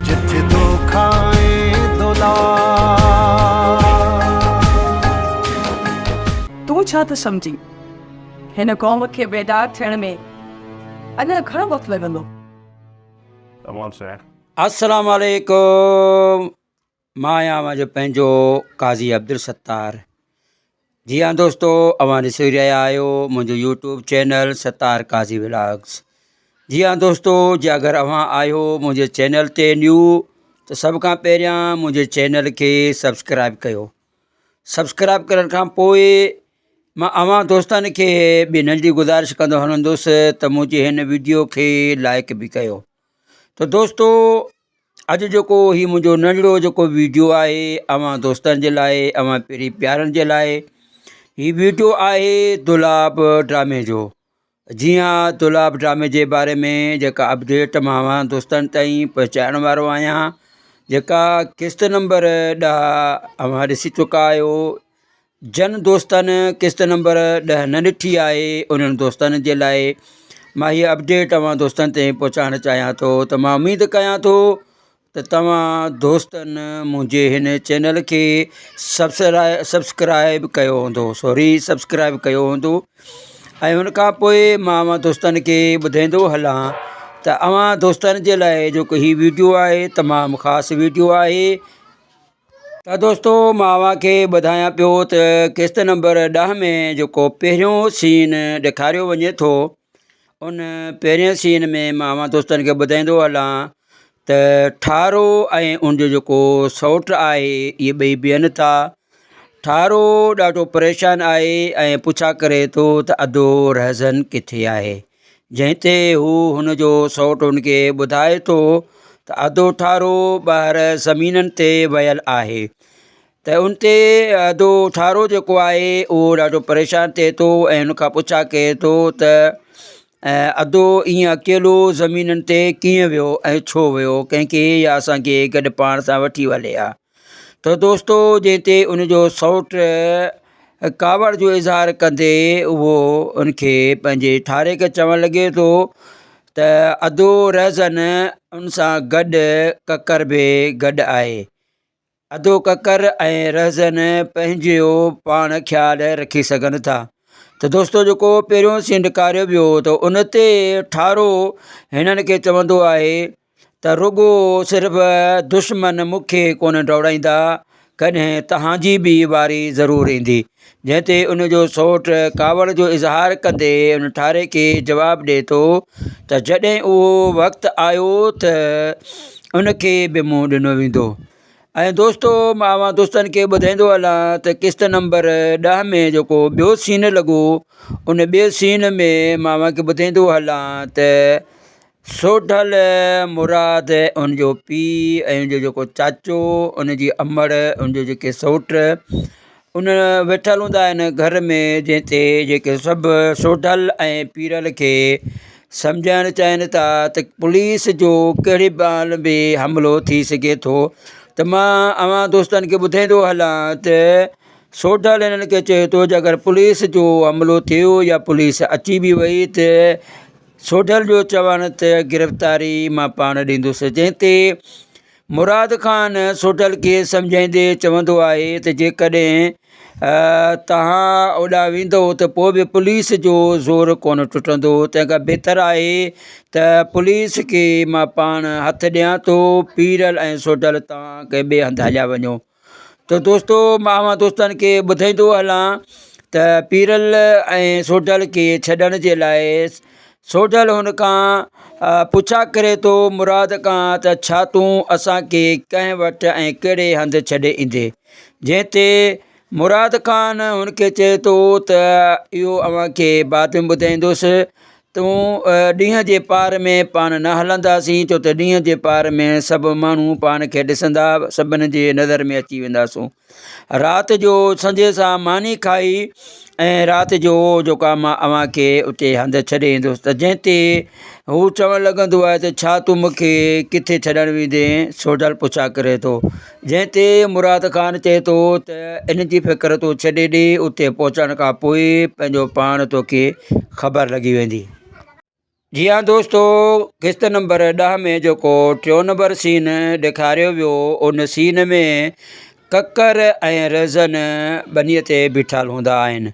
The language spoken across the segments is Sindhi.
جٿ دوکا ۽ دولاب. تون ڇا ٿو سمجهين؟ هن قوم کي بيدار ٿيڻ ۾ اڃا گهڻو وقت لڳندو؟ السلام عليڪم مان آهيان اوهان جو پنهنجو قاضي عبدالستار جي ها دوستو اوهان ڏسي رهيا آهيو منهنجو YouTube channel Sattar Qazi vlogs جي ها دوستو جي اگر اوهان آهيو منهنجي چينل تي نيو ته سڀ کان پهريان منهنجي چينل کي سبسڪرائب ڪيو سبسڪرائب ڪرڻ کان پوء مان اوهان دوستن کي ٻي ننڍي گذارش ڪندو هلندس ته منهنجي هن ويڊيو کي لائڪ به ڪيو ته دوستو اڄ جيڪو هي منهنجو ننڍڙو جيڪو ويڊيو آهي اوهان دوستن جي لاء اوهان پرين پيارن جي لاء هي ويڊيو آهي دولاب ڊرامي جو جي ها دولاب ڊرامي جي باري ۾ جيڪا اپڊيٽ مان اوهان دوستن تائين پهچائڻ وارو آهيان جيڪا قسط نمبر ڏهه اوهان ڏسي چڪا آهيو جن دوستن قسط نمبر ڏهه نه ڏٺي آهي انهن دوستن جي لاء مان هي اپڊيٽ اوهان دوستن تائين پهچائڻ چاهيان ٿو ته مان اميد ڪيان ٿو ته توهان دوستن منهنجي هن چينل کي سبسڪرائب ڪيو هوندو سوري سبسڪرائب ڪيو هوندو ۽ ان کان پوء مان اوهان دوستن کي ٻڌائيندو هلان ته اوهان دوستن جي لاء جيڪو هي ويڊيو آهي تمام خاص ويڊيو آهي ته دوستو مان اوهان کي ٻڌايان پيو ته قسط نمبر ڏهه ۾ جيڪو پهريون سين ڏيکاريو وڃي ٿو ان پهرين سين ۾ مان اوهان دوستن کي ٻڌائيندو هلان ته ٺارو ۽ ان جو جيڪو سئوٽ آهي اهي ٻئي بيهن ٿا ٺارو ڏاڍو پريشان آهي ۽ پڇا ڪري ٿو ته ادو رهزن ڪٿي آهي جنهن تي هو هن جو سئوٽ هن کي ٻڌائي ٿو ته اڌو ٺارو ٻاهر زمينن تي ويل آهي ته ان تي اڌو ٺارو جيڪو آهي اهو ڏاڍو پريشان ٿئي ٿو ۽ هن کان پڇا ڪري ٿو ته اڌو ائين اڪيلو زمينن تي ڪيئن ويو ۽ ڇو ويو ڪنهن کي يا اسان کي گڏ پاڻ سان وٺي هلي ها ته دوستو جنهن تي ان جو سئوٽ ڪاوڙ جو اظهار ڪندي اهو ان کي پنهنجي ٺاري کي چوڻ لڳي ٿو ته ادو رهزن ان سان گڏ ڪڪر به گڏ آهي ادو ڪڪر ۽ رهزن پنهنجو پاڻ خيال رکي سگهن ٿا ته دوستو جيڪو پهريون سين ڏيکاريو ويو ته ان تي ٺارو هنن کي چوندو آهي ته رڳو صرف دشمن مون کي ڪونه ڊوڙائيندا، ڪڏهن توهان جي به واري ضرور ايندي. جنهن تي ان جو سئوٽ ڪاوڙ جو اظهار ڪندي ان ٺاري کي جواب ڏئي ٿو ته جڏهن اهو وقت آيو ته ان کي به منهن ڏنو ويندو. ۽ دوستو مان اوهان دوستن کي ٻڌائيندو هلان ته قسط نمبر ڏهه ۾ جيڪو ٻيو سين لڳو ان ٻئي سين ۾ مان اوهان کي ٻڌائيندو هلان ته سوڍل مراد ان جو پيء ۽ ان جو جيڪو چاچو ان جي امڙ ان جو جيڪي سئوٽ ان ويٺل هوندا آهن گهر ۾ جنهن تي جيڪي سڀ سوڍل ۽ پيرل کي سمجهائڻ چاهين ٿا ته پوليس جو ڪهڙي مهل به حملو ٿي سگهي ٿو ته مان اوهان دوستن کي ٻڌائيندو هلان ته سوڍل هنن کي چئي ٿو جي اگر پوليس جو حملو ٿيو يا پوليس اچي به وئي ته سوڍل جو چوڻ ته گرفتاري مان پاڻ ڏيندس جنهن تي مراد خان سوڍل کي سمجهائيندي چوندو آهي ته جيڪڏهن توهان اوڏانهن ويندؤ ته پوء به پوليس جو زور ڪونه ٽٽندو تنهن کان بهتر آهي ته پوليس کي مان پاڻ هٿ ڏيان ٿو پيرل ۽ سوڍل توهان ڪنهن ٻئي هنڌ هليا وڃو. ته دوستو مان اوهان دوستن کي ٻڌائيندو هلان ته پيرل ۽ سوڍل کي ڇڏڻ جي لاء سوڍل هن کان پڇا ڪري ٿو مراد کان ته ڇا تون اسان کي ڪنهن وٽ ۽ ڪهڙي هنڌ ڇڏي ايندين جنهن تي مراد خان هن کي چئي ٿو ته اهو اوهان کي بعد ۾ ٻڌائيندس تون ڏينهن جي پار ۾ پاڻ نه هلنداسين، ڇو ته ڏينهن جي پار ۾ سڀ ماڻهو پاڻ کي ڏسندا، سڀن جي نظر ۾ اچي وينداسون. رات جو سنجهي سان ماني کائي ۽ رات جو جيڪو آهي مان اوهان کي اتي هنڌ ڇڏي ايندس ته جنهن تي هو چوڻ لڳندو آهي ته ڇا تون مون کي ڪٿي ڇڏڻ ويندين؟ سوڍل پڇا ڪري ٿو. جنهن تي مراد خان چئي ٿو ته ان جي فڪر تون ڇڏي ڏي، اتي پهچڻ کان پوء پنهنجو پاڻ توکي خبر لڳي ويندي. جي ها دوستو قسط نمبر ڏهه ۾ جيڪو ٽيون نمبر سين ڏيکاريو ويو ان سين ۾ ڪڪر ۽ رهزن ٻنيء تي بيٺل هوندا آهن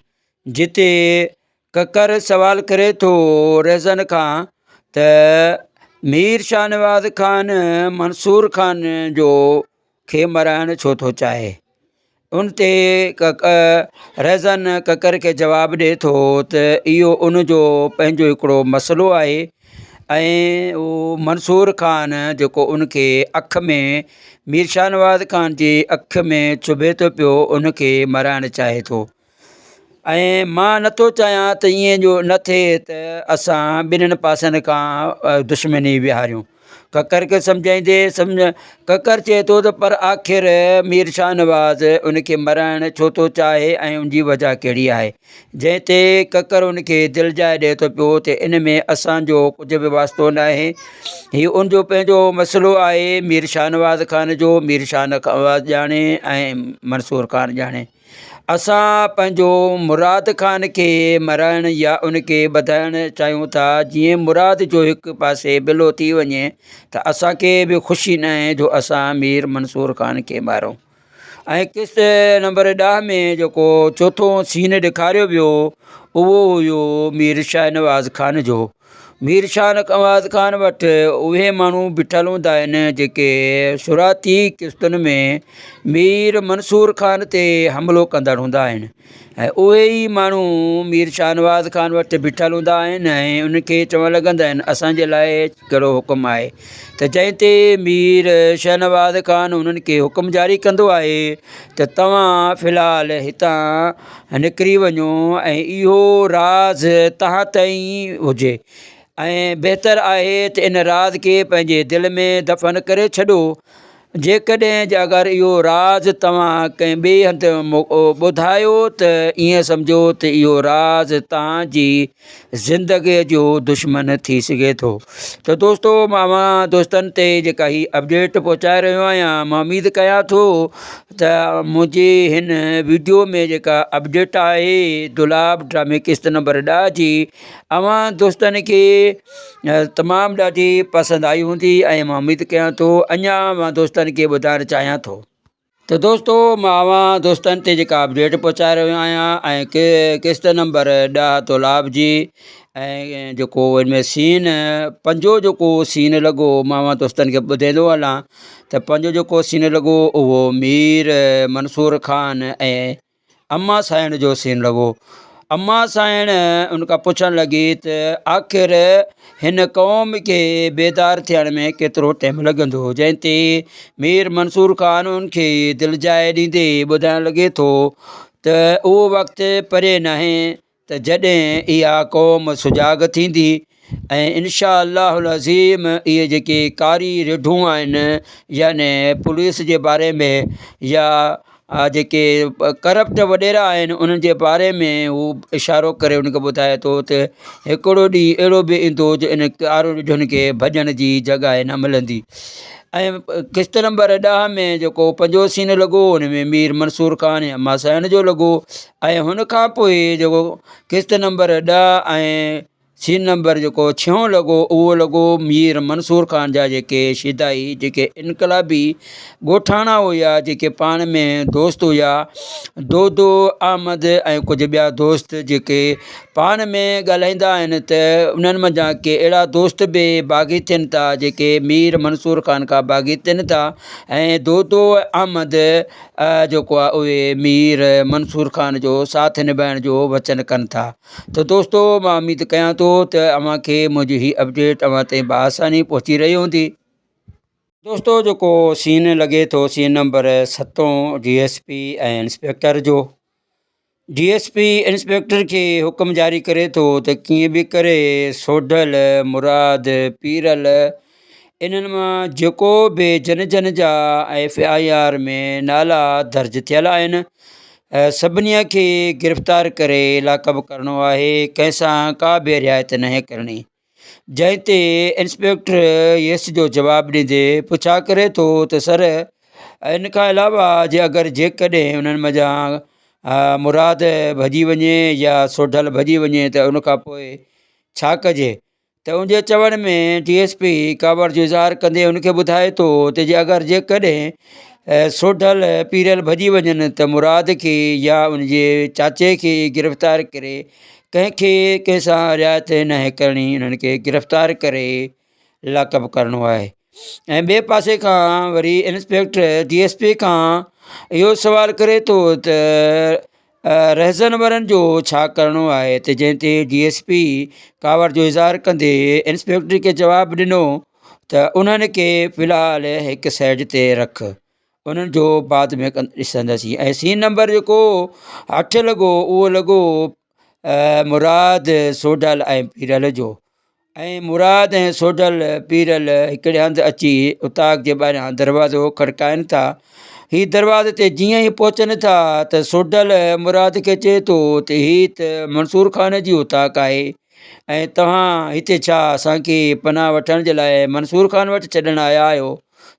جتي ڪڪر سوال ڪري ٿو رهزن کان ته مير شاهنواز خان منصور خان جو کي مرائڻ ڇو ٿو چاهي؟ ان تي رهزن ڪڪر کي جواب ڏئي ٿو ته اهو ان جو پنهنجو هڪڙو مسئلو آهي ۽ اهو منصور خان جيڪو ان کي اک ۾ مير شاهنواز خان جي اک ۾ چڀي ٿو پيو ان کي مرائڻ چاهي ٿو ۽ مان نٿو چاهيان ته ائين جو نه ٿئي ته اسان ٻنهن پاسن کان دشمني ويهاريون. ڪڪر کي سمجهائيندي سمجهه ڪڪر چئي ٿو ته پر آخر مير شاهنواز ان کي مرائڻ ڇو ٿو چاهي ۽ ان جي وجهه ڪهڙي آهي؟ جنهن تي ڪڪر ان کي دلجاء ڏئي ٿو پيو ته ان ۾ اسان جو ڪجهه به واسطو ناهي هي ان جو پنهنجو مسئلو آهي مير شاهنواز خان جو مير شاهنواز ڄاڻي ۽ منصور خان ڄاڻي. اسان پنهنجو مراد خان کي مرائڻ يا ان کي ٻڌائڻ چاهيون ٿا جيئن مراد جو هڪ پاسي بلو ٿي وڃي ته اسان کي به خوشي ناهي جو اسان مير منصور خان کي ماريون ۽ قسط نمبر ڏهه ۾ جيڪو چوٿون سين ڏيکاريو ويو اهو هيو مير شاهنواز خان جو مير شاهنواز خان وٽ اهي ماڻهو بيٺل هوندا آهن جيڪي شروعاتي قسطن ۾ مير منصور خان تي حملو ڪندڙ هوندا آهن ۽ اهي ئي ماڻهو مير شاهنواز خان وٽ بيٺل هوندا آهن ۽ ان کي چوڻ لڳندا آهن اسان جي لاء ڪهڙو حڪم آهي ته جنهن تي مير شاهنواز خان انهن کي حڪم جاري ڪندو آهي ته توهان في الحال هتان نڪري وڃو ۽ اهو راز توهان تائين هجي ۽ بهتر آهي ته ان راز کي پنهنجي دل ۾ دفن ڪري ڇڏو جيڪڏهن اگر اهو راز توهان ڪنهن ٻئي هنڌ ٻڌايو ته ائين سمجهو ته اهو راز توهان جي زندگيء جو دشمن ٿي سگهي ٿو ته دوستو مان اوهان دوستن تي جيڪا هي اپڊيٽ پهچائي رهيو آهيان مان اميد ڪيان ٿو ته منهنجي هن ويڊيو ۾ جيڪا اپڊيٽ آهي دولاب ڊرامي قسط نمبر ڏهه جي اوهان دوستن کي تمام ڏاڍي پسند آئي هوندي ۽ مان اميد ڪيان ٿو اڃا مان دوستن کي ٻڌائڻ چاهيان ٿو ته دوستو مان اوهان دوستن تي جيڪا اپڊيٽ پهچائي رهيو آهيان ۽ قسط نمبر ڏهه دولاب جي ۽ جيڪو ان ۾ سين پنجون جيڪو سين لڳو مان اوهان دوستن کي ٻڌائيندو هلان ته پنجون جيڪو سين لڳو اهو مير منصور خان ۽ اما سائڻ جو سين لڳو اما سائڻ ان کان پڇڻ لڳي ته آخر هن قوم کي بيدار ٿيڻ ۾ ڪيترو ٽيم لڳندو جنهن تي مير منصور خان ان کي دلجاء ڏيندي ٻڌائڻ لڳي ٿو ته اهو وقت پري ناهي ته جڏهن اها قوم سجاڳ ٿيندي ۽ انشاء الله العظيم اهي جيڪي ڪاري رڍون آهن يعني پوليس جي باري ۾ يا جيڪي ڪرپٽ وڏيرا آهن انهن جي باري ۾ هو اشارو ڪري ان کي ٻڌائي ٿو ته هڪڙو ڏينهن اهڙو به ايندو جو ان ڪارو رڍن کي ڀڄڻ جي جڳهه نه ملندي ۽ قسط نمبر ڏهه ۾ جيڪو پنجون سين لڳو ان ۾ مير منصور خان ۽ ماسائڻ جو لڳو ۽ هن کان پوء جيڪو قسط نمبر ڏهه ۽ سين نمبر جيڪو ڇهون لڳو اهو لڳو مير منصور خان جا جيڪي شيدائي جيڪي انقلابي ڳوٺاڻا هيا جيڪي پاڻ ۾ دوست هيا دودو احمد ۽ ڪجهه ٻيا دوست جيڪي پاڻ ۾ ڳالهائيندا آهن ته انهن منجهان ڪي اهڙا دوست به باغي ٿين ٿا جيڪي مير منصور خان کان باغي ٿين ٿا ۽ دودو احمد جيڪو آهي اهي مير منصور خان جو ساٿ نڀائڻ جو وچن ڪن ٿا ته دوستو مان اميد ڪيان ٿو ته اوهان کي منهنجي هي اپڊيٽ اوهان تائين بآساني پهچي رهي هوندي. دوستو جيڪو سين لڳي ٿو سين نمبر ستون ڊي ايس پي ۽ انسپيڪٽر جو ڊي ايس پي انسپيڪٽر کي حڪم جاري ڪري ٿو ته ڪيئن به ڪري سوڍل، مراد، پيرل انهن مان جيڪو به جن جن جا ايف I R ۾ نالا درج ٿيل آهن سڀني کي گرفتار ڪري لاڪ اپ ڪرڻو آهي ڪنهن سان ڪا به رعايت ناهي ڪرڻي. جنهن تي انسپيڪٽر يس جو جواب ڏيندي پڇا ڪري ٿو ته سر ان کان علاوه جي اگر جيڪڏهن انهن منجهان مراد ڀڄي وڃي يا سوڍل ڀڄي وڃي ته ان کان پوء ڇا ڪجي؟ ته ان جي چوڻ ۾ ڊي ايس پي ڪاوڙ جو اظهار ڪندي ان کي ٻڌائي ٿو ته جي اگر جيڪڏهن سوڍل پيرل ڀڄي وڃن ته مراد کي يا ان جي چاچي کي گرفتار ڪري ڪنهن کي ڪنهن سان رعايت ناهي ڪرڻي انهن کي گرفتار ڪري لاڪ اپ ڪرڻو آهي ۽ ٻئي پاسي کان وري انسپيڪٽر ڊي ايس پي کان اهو سوال ڪري ٿو ته رهزن وارن جو ڇا ڪرڻو آهي ته جنهن تي ڊي ايس پي ڪاوڙ جو اظهار ڪندي انسپيڪٽر کي جواب ڏنو ته انهن کي في الحال هڪ سائيڊ تي رک انهن جو بعد ۾ ڏسنداسين ۽ سين نمبر جيڪو اٺ لڳو اهو لڳو مراد سوڍل ۽ پيرل جو ۽ مراد ۽ سوڍل پيرل هڪڙي هنڌ اچي اوطاق جي ٻاهريان دروازو کڙڪائن ٿا. هي دروازي تي جيئن ئي پهچن ٿا ته سوڍل مراد کي چئي ٿو ته هي ته منصور خان جي اوطاق آهي ۽ توهان هتي ڇا اسان کي پناهه وٺڻ جي لاء منصور خان وٽ ڇڏڻ آيا آهيو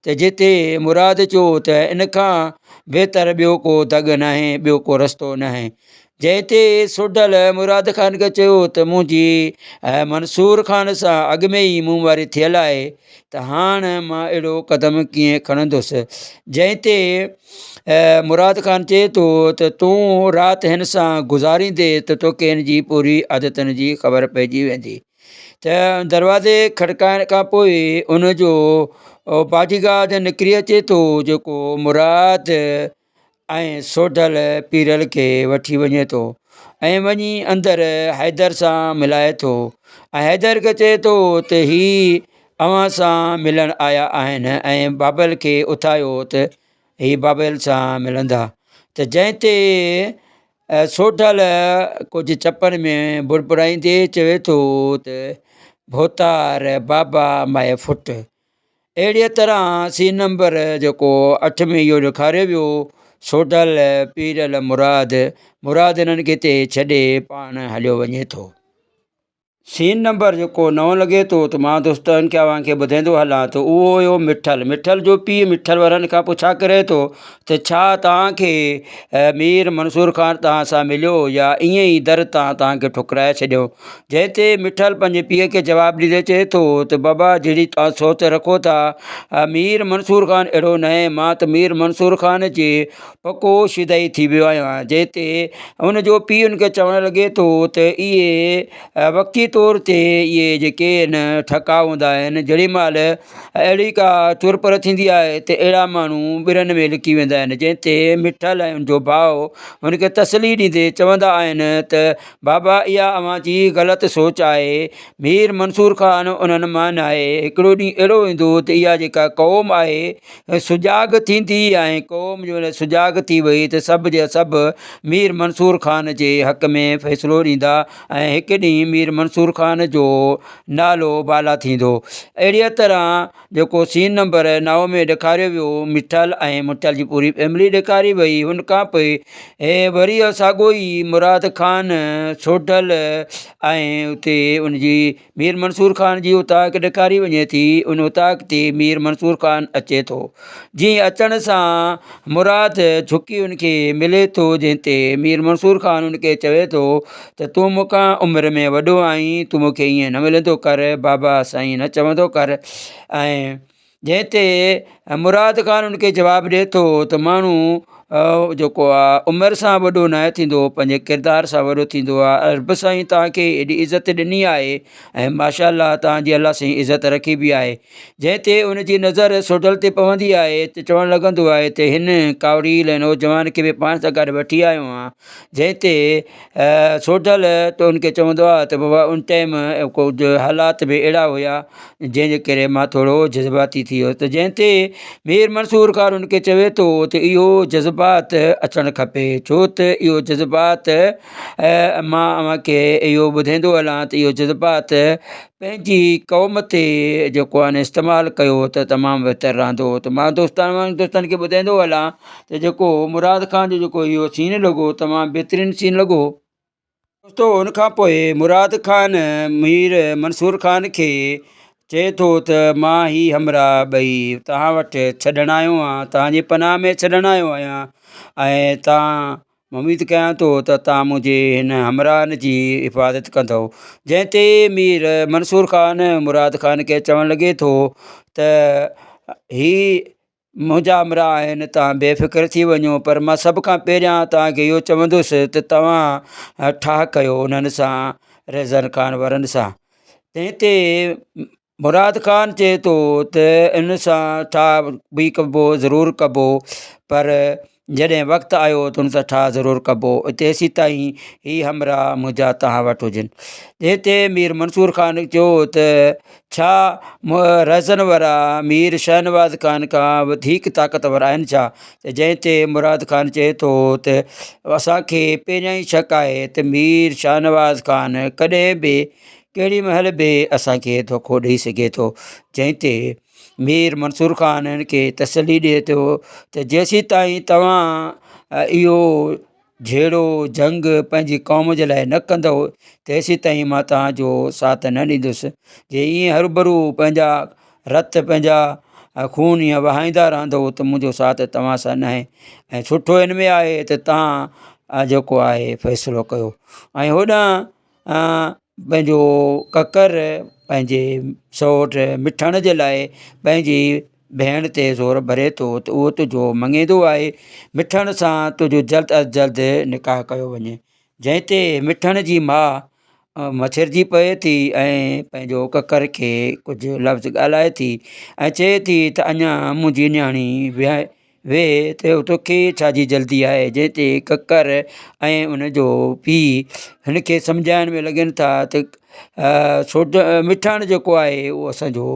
ته جتي مراد چيو ته ان کان بهتر ٻيو ڪو دڳ ناهي ٻيو ڪو رستو ناهي جنهن تي سوڍل مراد خان کي چيو ته منهنجي منصور خان سان اڳ ۾ ئي منهن واري ٿيل آهي ته هاڻ مان اهڙو قدم ڪيئن کڻندس جنهن تي مراد خان چئي ٿو ته تون رات هن سان گذاريندي ته توکي هن جي پوري عادتن جي خبر پئجي ويندي ته دروازي کڙڪائڻ کان پوء ان جو باڊي گارڊ نڪري اچي ٿو جيڪو مراد ۽ سوڍل پيرل کي وٺي وڃي ٿو ۽ وڃي اندر حيدر سان ملائي ٿو ۽ حيدر کي چئي ٿو ته هي اوهان سان ملڻ آيا آهن ۽ بابل کي اٿايو ته هي بابل سان ملندا ته جنهن تي سوڍل ڪجهه چپن ۾ بڙبڙائيندي چوي ٿو ته ڀوتار بابا مئي ڦٽ اهڙيء طرح سين نمبر جيڪو اٺ ۾ اهو ڏيکاريو ويو، سوڍل، پيرل، مراد، مراد انهن کي اتي ڇڏي پاڻ هليو وڃي ٿو. سين نمبر جيڪو نو لڳي ٿو ته مان دوستن کي اوهان کي ٻڌائيندو هلان ته اهو هيو مٺل، مٺل جو پيء مٺل وارن کان پڇا ڪري ٿو ته ڇا توهان کي مير منصور خان توهان سان مليو يا ائين ئي در تان توهان کي ٺڪرائي ڇڏيو؟ جنهن تي مٺل پنهنجي پيء کي جواب ڏيندي چئي ٿو ته بابا جهڙي توهان سوچ رکو ٿا مير منصور خان اهڙو ناهي مان ته مير منصور خان جي پڪو شيدائي ٿي ويو آهيان جنهن تي ان جو پيء ان کي چوڻ لڳي ٿو ته اهي وقتي طور تي اهي جيڪي آهن ٺڪا هوندا آهن جهڙي مهل اهڙي ڪا چرپر ٿيندي آهي ته اهڙا ماڻهو ٻرن ۾ لڪي ويندا آهن جنهن تي مٺل ۽ ان جو ڀاء هن کي تسلي ڏيندي چوندا آهن ته بابا اها اوهان جي غلط سوچ آهي، مير منصور خان انهن مان ناهي، هڪڙو ڏينهن اهڙو ايندو ته اها جيڪا قوم آهي سجاڳ ٿيندي ۽ قوم جي مهل سجاڳ ٿي وئي ته سڀ جا سڀ مير منصور خان جي حق ۾ فيصلو ڏيندا ۽ هڪ ڏينهن مير منصور خان جو نالو بالا ٿيندو. اهڙيء طرح جيڪو سين نمبر نو ۾ ڏيکاريو ويو مٺل ۽ مٺل جي پوري فيملي ڏيکاري وئي ان کان پوء وري ساڳو ئي مراد خان سوڍل ۽ اتي ان جي مير منصور خان جي اوطاق ڏيکاري وڃي ٿي ان اوطاق تي مير منصور خان اچي ٿو جيئن اچڻ سان مراد جهڪي ان کي ملي ٿو جنهن تي مير منصور خان ان کي چوي ٿو ته تون مون کان عمر ۾ وڏو آهين، تون مون کي ائين نه ملندو ڪر، بابا سائين نه چوندو ڪر. ۽ جنهن تي مراد خان ان کي جواب ڏئي ٿو ته ماڻهو جيڪو آهي عمر سان وڏو ناهي ٿيندو پنهنجي ڪردار سان وڏو ٿيندو آهي رب سائين توهان کي ايڏي عزت ڏني آهي ۽ ماشاء الله توهان جي الله سائين عزت رکي به آهي جنهن تي ان جي نظر سوڍل تي پوندي آهي ته چوڻ لڳندو آهي ته هن ڪاوڙيل نوجوان کي به پاڻ سان گڏ وٺي آيو آهيان جنهن تي سوڍل ته ان کي چوندو آهي ته بابا ان ٽائيم ڪجهه حالات به اهڙا هيا جنهن جي ڪري مان ٿورو جذباتي ٿي ويس ته جنهن تي مير منصور خان ان کي چوي ٿو ته اهو جذبات اچڻ کپي ڇو ته اهو جذبات مان اوهان کي اهو ٻڌائيندو هلان ته اهو جذبات پنهنجي قوم تي جيڪو آهي نه استعمال ڪيو ته تمام بهتر رهندو ته مان دوستان دوستن کي ٻڌائيندو هلان ته جيڪو مراد خان جو جيڪو اهو سين لڳو تمام بهترين سين لڳو. دوستو ان کان پوء مراد خان مير منصور خان کي چئي ٿو ته مان هي همراهه ٻئي توهان وٽ ڇڏڻ آيو آهيان توهان جي پناهه ۾ ڇڏڻ آيو آهيان ۽ توهان. اميد ڪيان ٿو ته توهان منهنجي هن همراهن جي حفاظت ڪندؤ. جنهن تي مير منصور خان مراد خان کي چوڻ لڳي ٿو ته هي منهنجا همراهه آهن توهان بي فڪر ٿي وڃو پر مان سڀ کان پهريان توهان کي اهو چوندس ته توهان ٺاهه ڪيو انهن سان رهزن خان وارن سان. تنهن تي مراد خان چئي ٿو ته ان سان ٺاهه به ڪبو ضرور ڪبو پر جڏهن وقت آيو ته ان سان ٺاهه ضرور ڪبو تيسيتائين هي همراهه منهنجا توهان وٽ هجن. جنهن تي مير منصور خان چيو ته ڇا رهزن وارا مير شاهنواز خان کان وڌيڪ طاقتور آهن ڇا؟ جنهن تي مراد خان چئي ٿو ته اسان کي پهريان ئي شڪ آهي ته مير شاهنواز خان ڪڏهن به ڪهڙي مهل به اسان کي دوکو ڏئي سگهي ٿو. جنهن تي مير منصور خان هن کي تسلي ڏئي ٿو ته جيسيتائين توهان اهو جهيڙو جنگ پنهنجي قوم جي لاء نه ڪندؤ تيسيتائين مان توهان جو ساٿ نه ڏيندس. جي ائين هروڀرو پنهنجا رت پنهنجا خون ائين وهائيندا رهندؤ ته منهنجو ساٿ توهان سان ناهي ۽ سٺو ان ۾ آهي ته توهان جيڪو آهي فيصلو ڪيو ۽ هوڏانهن پنهنجو ڪڪر پنهنجي سئوٽ مٺڻ جي لاءِ پنهنجي ڀيڻ تي زور ڀري ٿو ته اهو تنهنجو مڱيندو آهي مٺڻ سان تنهنجو جلد از جلد نڪاح ڪيو وڃي جنهن تي مٺڻ جي ماءُ مڇرجي پئي ٿي ۽ پنهنجو ڪڪر کي ڪجهه لفظ ڳالهائي ٿي ۽ چئي ٿي ته اڃا منهنجي نياڻي وياهي ويهه ته توکي ڇا جي جلدي آهي؟ جنهن تي ڪڪر ۽ ان جو پيء هن کي سمجهائڻ ۾ لڳن ٿا ته سوٽ مٺاڻ جيڪو آهي اهو اسان جو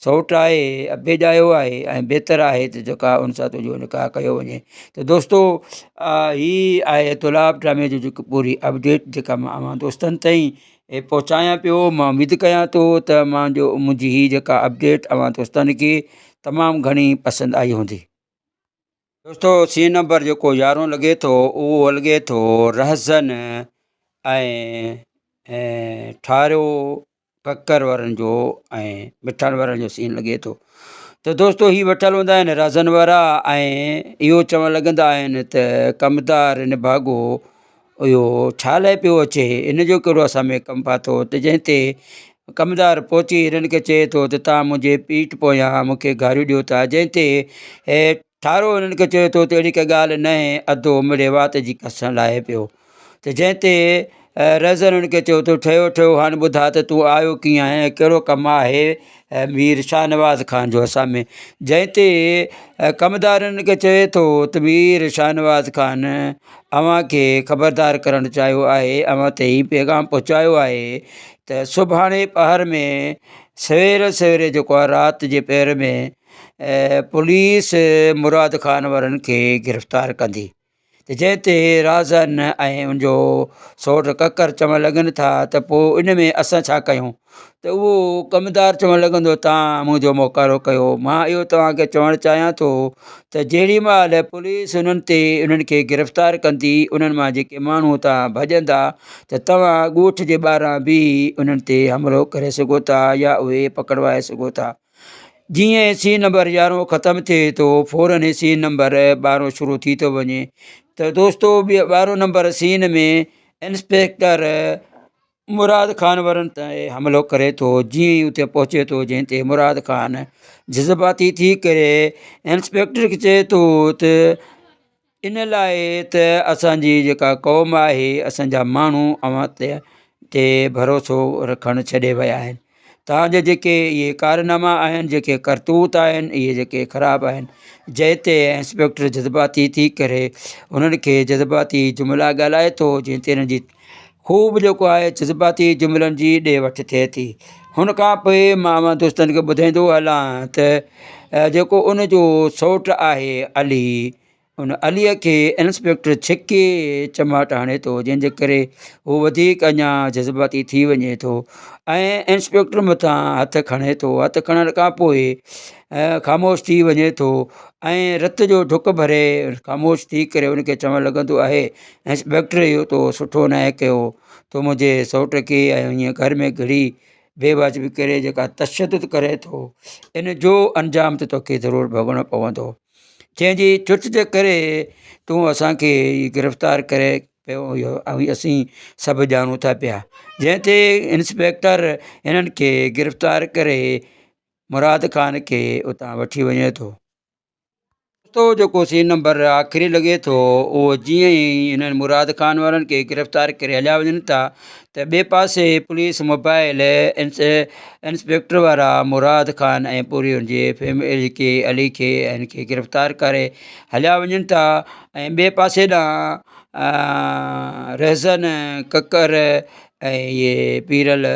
سئوٽ آهي ابي ڄايو آهي ۽ بهتر آهي ته جيڪا ان سان تنهنجو نڪاح ڪيو وڃي ته دوستو هي آهي دولاب ڊرامي جو جيڪو پوري اپڊيٽ جيڪا مان اوهان دوستن تائين پهچايان پيو مان اميد ڪيان ٿو ته منهنجو منهنجي هي جيڪا اپڊيٽ اوهان دوستن کي تمام گهڻي پسند آئي هوندي. دوستو سين نمبر جيڪو يارهون لڳي ٿو اهو لڳي ٿو رهزن ۽ ٺاريو ڪڪر وارن جو ۽ مٺاڻ وارن جو سين لڳي ٿو ته دوستو هي ويٺل هوندا آهن رهزن وارا ۽ اهو چوڻ لڳندا آهن ته ڪمدار نڀاڳو اهو ڇا لاءِ پيو اچي ان جو ڪهڙو اسان ۾ ڪم ڦاٿو ته جنهن تي ڪمدار پهچي هنن کي چئي ٿو ته توهان منهنجي پيٺ پويان مون کي گاريون ڏيو ٿا جنهن تي ٺارو هنن کي چئي ٿو ته اهڙي ڪا ڳالهه نه آهي اڌو مڙئي وات جي ڪسڻ لاهي پيو ته جنهن تي رهزن هن کي چيو ته ٺهيو ٺهيو هاڻي ٻڌاء ته تون آيو ڪيئن آهين ۽ ڪهڙو ڪم آهي مير شاهنواز خان جو اسان ۾ جنهن تي ڪمدار هن کي چئي ٿو ته مير شاهنواز خان اوهان کي خبردار ڪرڻ چاهيو آهي اوهان تي هي پيغام پهچايو آهي ته سڀاڻي پهر ۾ سوير سوير جيڪو آهي رات جي پهر ۾ پوليس مراد خان وارن کي گرفتار ڪندي ته جنهن تي رازن ۽ ان جو سئوٽ ڪڪر چوڻ لڳن ٿا ته پوء ان ۾ اسان ڇا ڪيون ته اهو ڪمدار چوڻ لڳندو توهان منهنجو موڪارو ڪيو مان اهو توهان کي چوڻ چاهيان ٿو ته جهڙي مهل پوليس انهن تي انهن کي گرفتار ڪندي انهن مان جيڪي ماڻهو اتان ڀڄندا ته توهان ڳوٺ جي ٻاهران بيهي انهن تي حملو ڪري سگهو ٿا يا اهي پڪڙوائي سگهو ٿا. جيئن ئي سين نمبر يارهون ختم ٿئي ٿو فورن ئي سين نمبر ٻارهون شروع ٿي ٿو وڃي ته دوستو ٻارهون نمبر سين ۾ انسپيڪٽر مراد خان وارن تي حملو ڪري ٿو جيئن ئي اتي پهچي ٿو جنهن تي مراد خان جذباتي ٿي ڪري انسپيڪٽر کي چئي ٿو ته ان لاء ته اسان جي جيڪا قوم آهي اسان جا ماڻهو اوهان تي تي ڀروسو رکڻ ڇڏي ويا آهن توهان جا جيڪي اهي ڪارناما آهن جيڪي ڪرتوت آهن اهي جيڪي خراب آهن جنهن تي انسپيڪٽر جذباتي ٿي ڪري انهن کي جذباتي جملا ڳالهائي ٿو جنهن تي انهن جي خوب جيڪو آهي جذباتي جملن جي ڏي وٺ ٿئي ٿي هن کان پوء مان اوهان دوستن کي ٻڌائيندو هلان ته جيڪو ان جو سئوٽ آهي علي ان عليء کي انسپيڪٽر ڇڪي چماٽ هڻي ٿو جنهن جي ڪري هو وڌيڪ اڃا جذباتي ٿي وڃي ٿو ۽ انسپيڪٽر مٿان هٿ کڻي ٿو هٿ کڻڻ کان پوء خاموش ٿي وڃي ٿو ۽ رت جو ڍڪ ڀري خاموش ٿي ڪري ان کي چوڻ لڳندو آهي انسپيڪٽر اهو تو سٺو ناهي ڪيو تو منهنجي سئوٽ کي ۽ ائين گهر ۾ گهڙي بي واجبي ڪري جيڪا تشدد ڪري ٿو ان جو انجام ته توکي ضرور ڀوڳڻو پوندو. جنهن جي چرچ جي ڪري تون اسان کي گرفتار ڪري پيو اهو ۽ اسين سڀ ڄاڻون ٿا پيا جنهن تي انسپيڪٽر هنن کي گرفتار ڪري مراد خان کي اتان وٺي وڃي ٿو. تو جيڪو سين نمبر آخري لڳي ٿو اهو جيئن ئي هنن مراد خان وارن کي گرفتار ڪري هليا وڃن ٿا ته ٻئي پاسي پوليس موبائل انسپيڪٽر وارا مراد خان ۽ پوري ان جي فيملي کي علي کي ۽ ان کي گرفتار ڪري هليا وڃن ٿا ۽ ٻئي پاسي ڏانهن رهزن ڪڪر ۽ اهي پيرل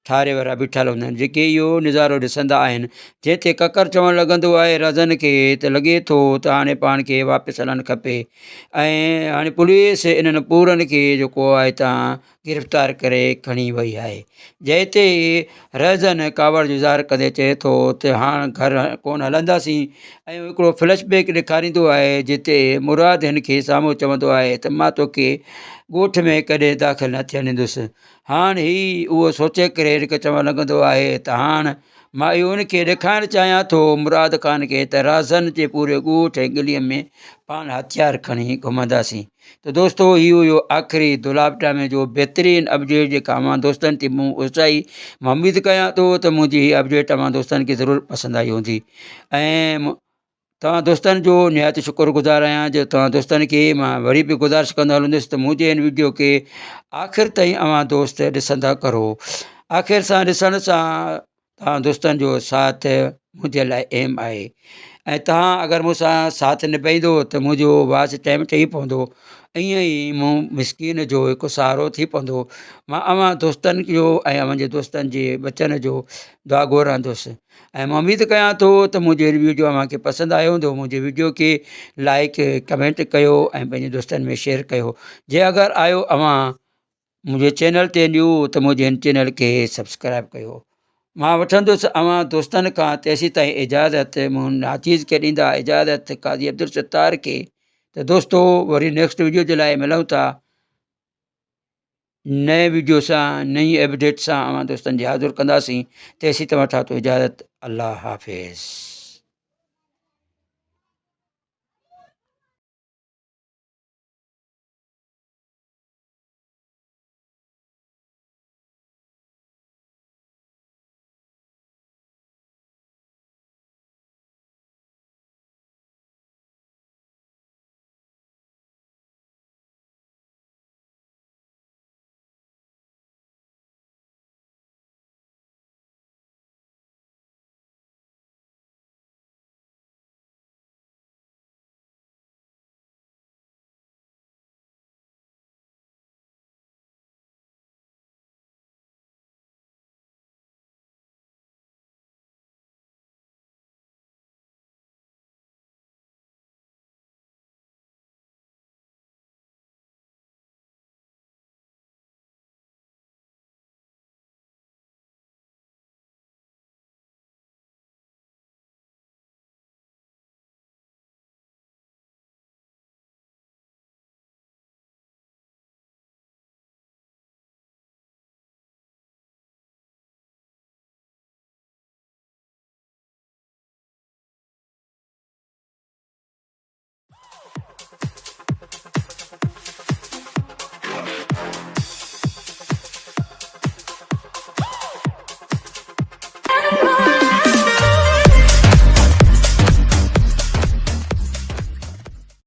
ٺاري وارا بيٺل هوندا آهن جيڪي اهو نظارو ڏسندا آهن جنهن تي ڪڪر چوڻ لڳندو آهي رهزن کي ته لڳي ٿو ته هاڻي پاڻ کي واپس هلڻ کپي ۽ هاڻي پوليس انهن پورن کي جيڪو آهي هتان گرفتار ڪري کڻي وئي آهي جنهن تي رهزن ڪاوڙ جو اظهار ڪندي چئي ٿو ته هاڻ گهر ڪونه هلنداسين ۽ هڪڙو فلش بيڪ ڏيکاريندو آهي جتي مراد هن کي سامهون چوندو آهي ته مان توکي ڳوٺ ۾ ڪڏهن داخل نه ٿيڻ ڏيندس هاڻ هي اهو سوچي ڪري هن کي چوڻ لڳندو آهي ته هاڻ مان اهو هن کي ڏيکارڻ چاهيان ٿو مراد خان کي ته رازن جي پوري ڳوٺ ۽ ڳليء ۾ پاڻ هٿيار کڻي گهمنداسين ته دوستو هي هيو آخري دولاب ڊرامي جو بهترين اپڊيٽ جيڪا اوهان دوستن تي مون پهچائي مان اميد ڪيان ٿو ته منهنجي هي اپڊيٽ اوهان دوستن کي ضرور پسند آئي هوندي ۽ توهان دوستن جو نهايت شڪر گذار آهيان جو توهان دوستن کي مان وري به گذارش ڪندو هلندس ته منهنجي هن ويڊيو کي آخر تائين اوهان دوست ڏسندا ڪرو آخر سان ڏسڻ سان توهان دوستن جو ساٿ منهنجي لاء اهم آهي ۽ توهان اگر مون سان ساٿ نڀائيندو ته منهنجو واچ ٽائيم ٺهي پوندو ائين ئي مون مسڪين جو هڪ سهارو ٿي پوندو مان اوهان دوستن جو ۽ اوهان جي دوستن جي ٻچن جو دعا گو رهندس ۽ مان اميد ڪيان ٿو ته منهنجو هي ويڊيو اوهان کي پسند آيو هوندو منهنجي ويڊيو کي لائڪ ڪمينٽ ڪيو ۽ پنهنجي دوستن ۾ شيئر ڪيو جي اگر آيو اوهان منهنجي چينل تي نيو ته منهنجي هن چينل کي سبسڪرائب ڪيو مان وٺندس اوهان دوستن کان تيسين تائين اجازت مون ناچيز کي ڏيندا اجازت قاضي عبدالستار کي ته دوستو وري نيڪسٽ ويڊيو جي لاء ملون ٿا نئين ويڊيو سان نئين اپڊيٽ سان اوهان دوستن جي حاضر ڪنداسين تيسين توهان وٺان ٿو اجازت الله حافظ.